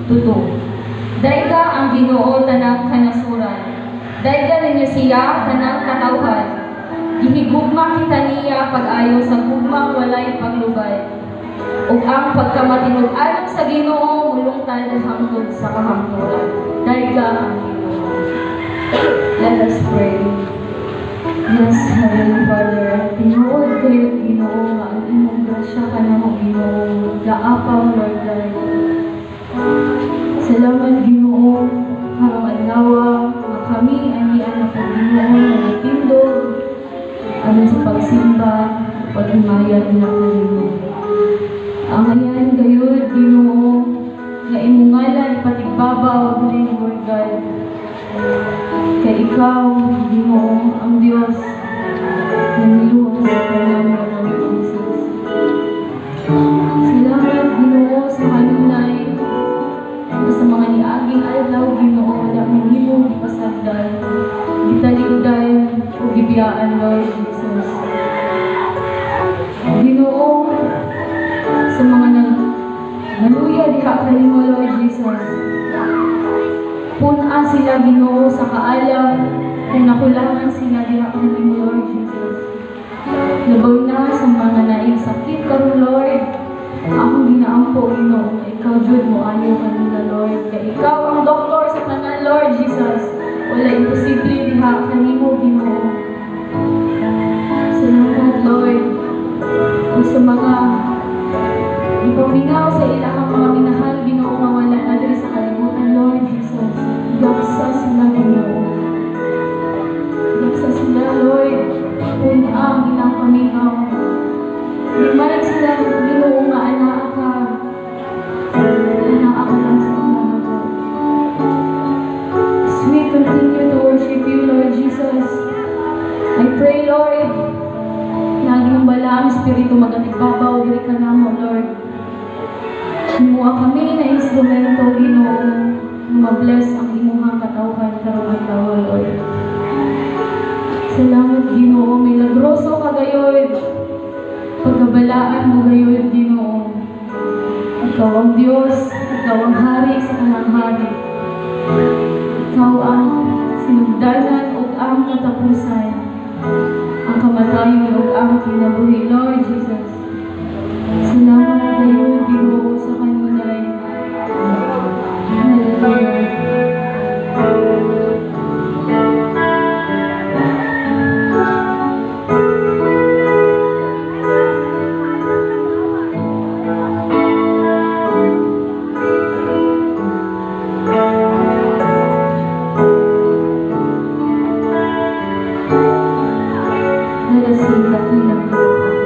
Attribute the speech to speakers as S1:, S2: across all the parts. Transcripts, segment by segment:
S1: to 2. Dayga ang Ginoo, tanang kanasuran. Dayga ninyo siya, tanang katawhan. Gihigugma kita niya pag-ayo sa gugmang walay paglubay. Ug ang pagkamatinud-anon sa Ginoo mulungtad hangtod sa kahangturan. Dayga ang Ginoo. Let us pray. Yes, Heavenly Father, tinuod kayo, Ginoo, nga ang imong grasya kanamo, Ginoo, gaapaw, Lord God. Salamat, Ginoo, karong adlaw nga kami ani anak ko, Ginoo, nga nagtindog aron sa pagsimba, paghimaya diha kanimo. Ang ayan gayud, Ginoo, nga imong ngalan ipatigbabaw diri, Lord God. Kay ikaw, Ginoo, ang Dios nga niluwas kanamo, Lord Jesus. Salamat, Ginoo, sa kanunay nga sa mga niaging adlaw, Ginoo, wala mi nimo gipasagdan, gitalikdan o gibiyaan, Lord Jesus. Ginoo, sa mga nang naluya diha kanimo, Lord Jesus, pun-a sila, Ginoo, sa kaalam kung nakulangan sila diha kanimo, Lord Jesus. Labaw na sa mga naing sakit karon, Lord, akong ginaampo, Ginoo, nga ikaw jud mo ayo kanila, Lord. Kay ikaw ang doktor sa tanan, Lord Jesus. Wala imposible diha kanimo, Ginoo. Salamat, Lord. Ug sa mga ipamingaw sa ilahang mga minahal, Ginoo, nga wala na diri sa kalibutan, Lord Jesus. Gaksa sila, Ginoo. Gaksa sila, Lord. Pun-a ang ilang pamingaw. Remind sila, Ginoo, nga anaa ka. Anaa ka lang sa ilang. As we continue to worship you, Lord Jesus, I pray, Lord, na ang imong balaang Espiritu magatigbabaw diri kanamo, Lord. Himoa kami na instrumento, Ginoo, nga ma-bless ang imuhang katawhan karong adlaw, Lord. Salamat, Ginoo, milagroso ka gayod. Pagkabalaan mo gayod, Ginoo. Ikaw ang Diyos, ikaw ang hari sa tanang hari. Ikaw ang sinugdanan ug ang katapusan, ang kamatayon ug ang kinabuhi, Lord Jesus. Salamat kayo, Ginoo, sa kanunay. Hallelujah. Let us sing Dakilang.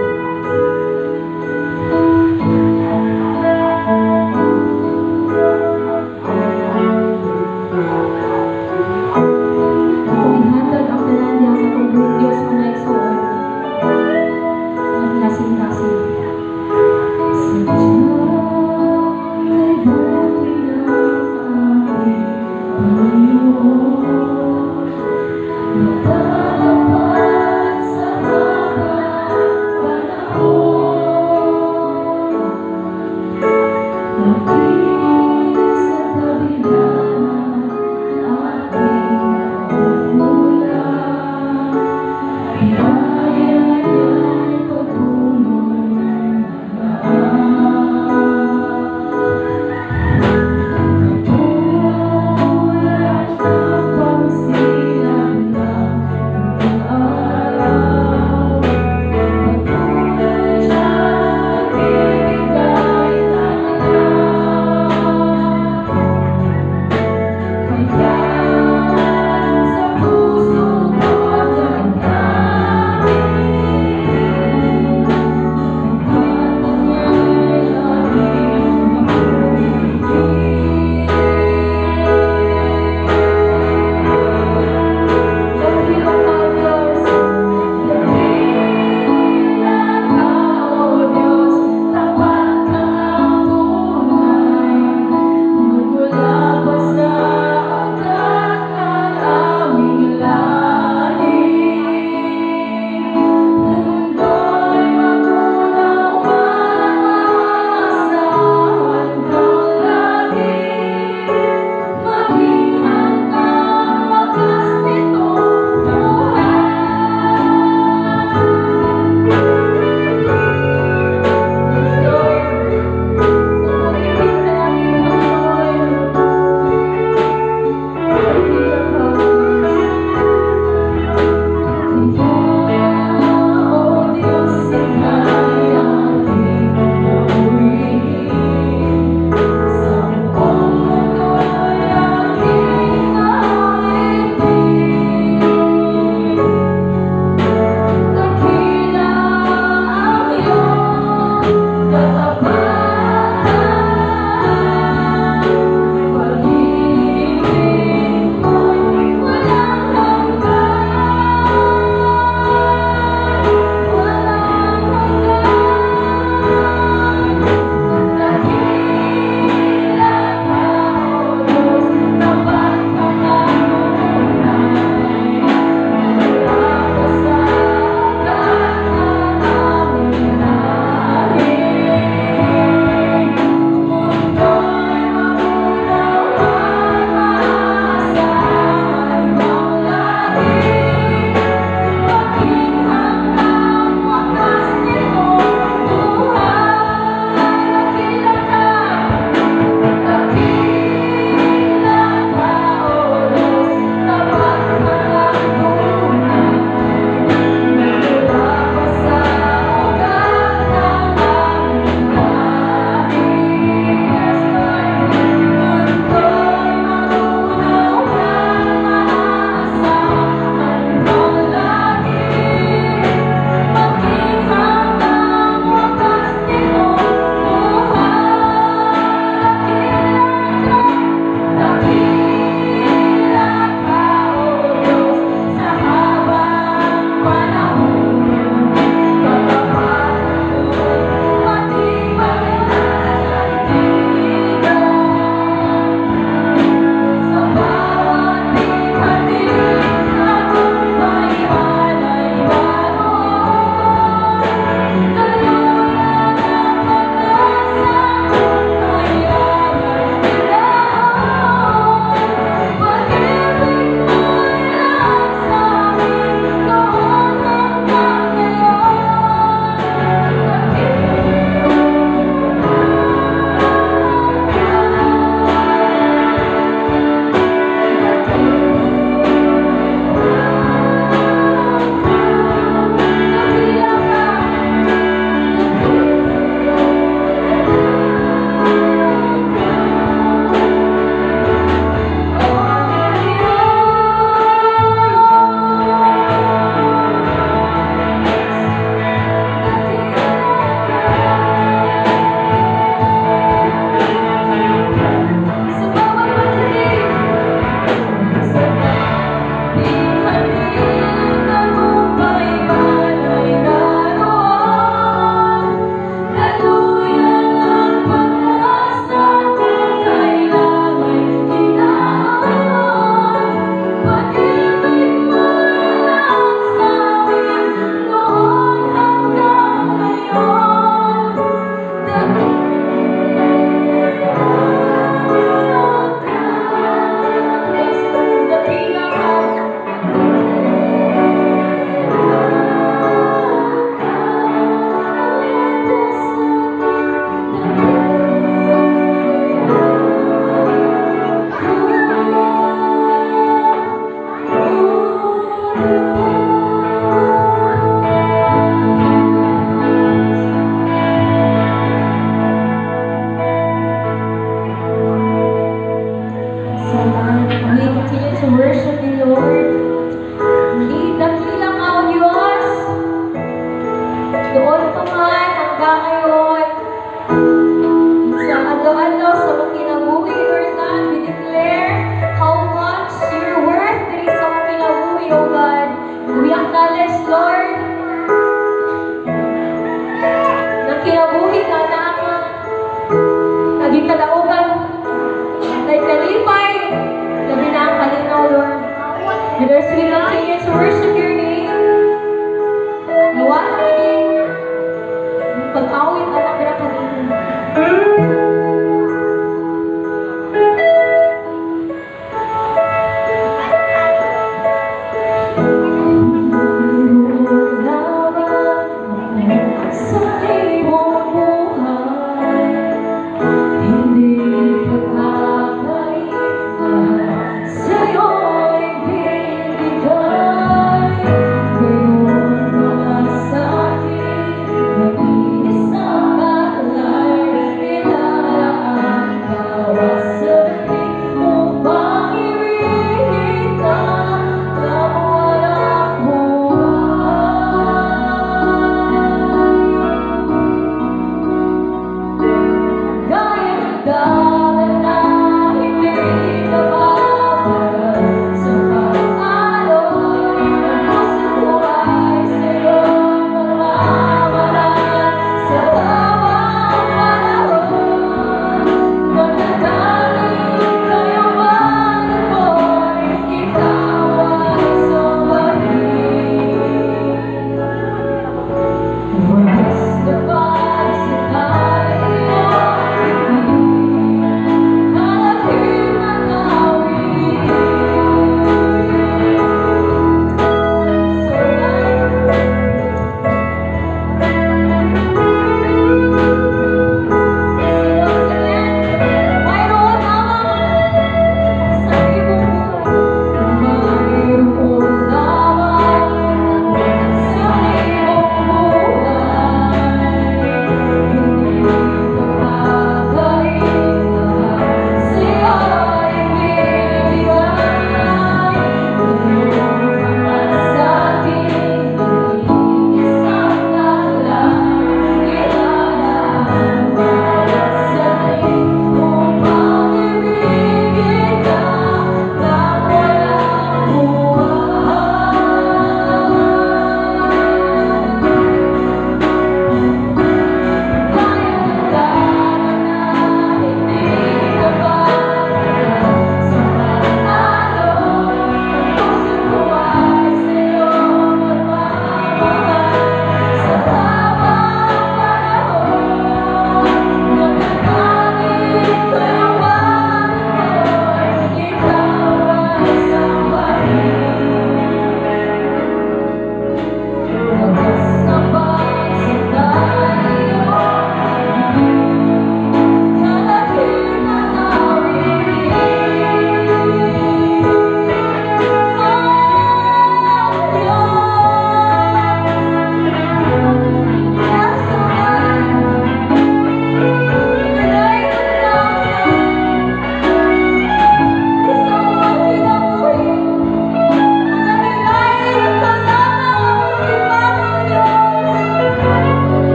S1: Lord, as we continue to worship